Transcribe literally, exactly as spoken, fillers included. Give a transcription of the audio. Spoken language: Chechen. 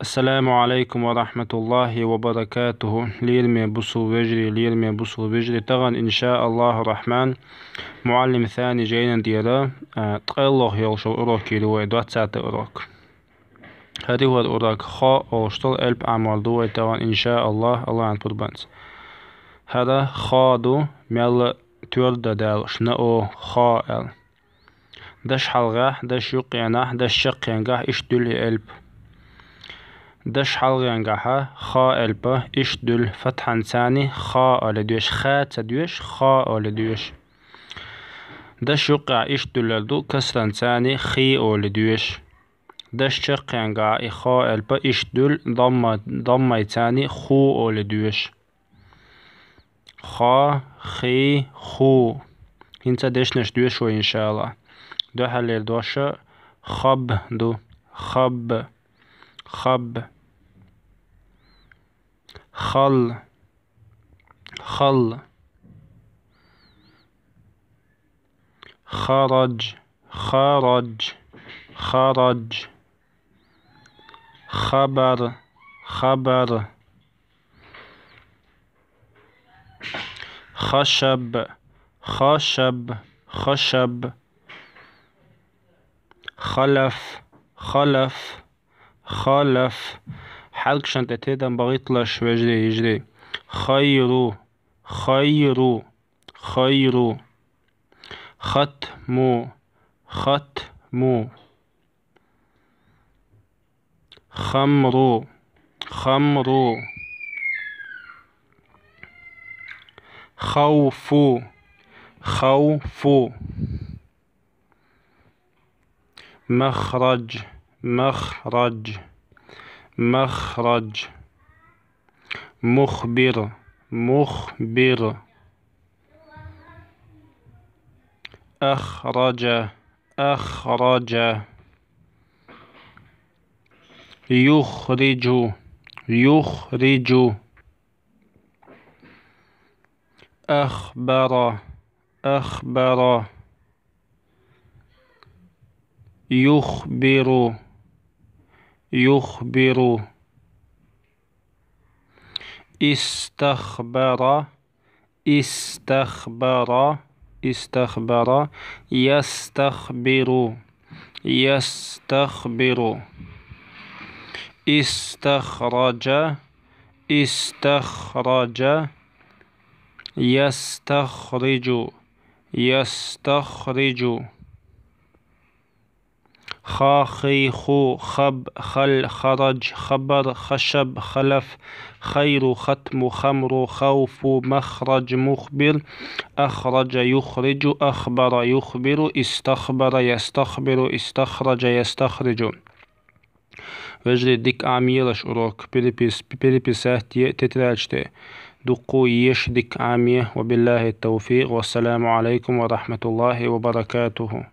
Ассаламу алейкум ва рахматуллахи ва баракатуху. Лераме бусул вежарий, лераме бусул вежарий. Таган, иншааллаху рахман, муаллим Сани жайнан тӀера, а, ткъаьллох йолча урок йир вай, двадцатый урок. ХӀара урок хо олуш долу элп Ӏамор ду вай таган, иншааллах, Аллахьан пурбанца. ХӀара хо ду, мелла твердо далуш, на о хо аьлла. Даш хьалхахь, даш юккъенахь, даш чаккхенгахь иштта дуьллу и элп. Даш хьалхенгахьа хо элпа иштта дуьллу, фатхьанцани хо оле доьш, ха ца доьш, хо оле доьш. Даш юккъехь иштта дуьллур ду, касранцани хи оле доьш. Даш чаккхенгахь и хо элпа иштта дуьллу, дамма-, даммайцани ху оле доьш. Хо, хи, ху. ХӀинца дешнаш доьшу вай, иншааллах. Дуьххьарлера дош хаб ду. Хаб. Хаб. Хал. Хал. Харадж. Харадж. Харадж. Хабар. Хабар. Хашаб. Хашаб. Хашаб. Халаф. Халаф. Халаф. Хьаьркашна тӀе тидам бахийталаш, вежарий, йижарий. Хайру. Хайру. Хайру. Хатму. Хатму. Хамру. Хамру. Хауфу. Хауфу. Махрадж. Махрадж. Махрадж. Мухбир. Мухбир. Ахраджа. Ахраджа. Юхриджу. Юхриджу. Ахбара. Ахбара. Юхбиру. Юхбиру. Истахбара. Истахбара. Истахбара. Ястахбиру. Ястахбиру. Истахраджа. Истахраджа. Ястахриджу. Ястахриджу. Ха, хи, ху, хаб, хал, харадж, хабар, хашаб, халаф, хайру, хатму, хамру, хауфу, махрадж, мухбир, ахраджа, юхриджу, ахбара, юхбиру, истахбара, ястахбиру, истахраджа, ястахриджу. Вежарий, дика Ӏамош урок, перепис-, переписать е тетрадь тӀе. Дуккха еш, дика Ӏамош. Ва биллахи тавфикъ. Вассаламу алейкум ва рахматуллахи ва баракатуху.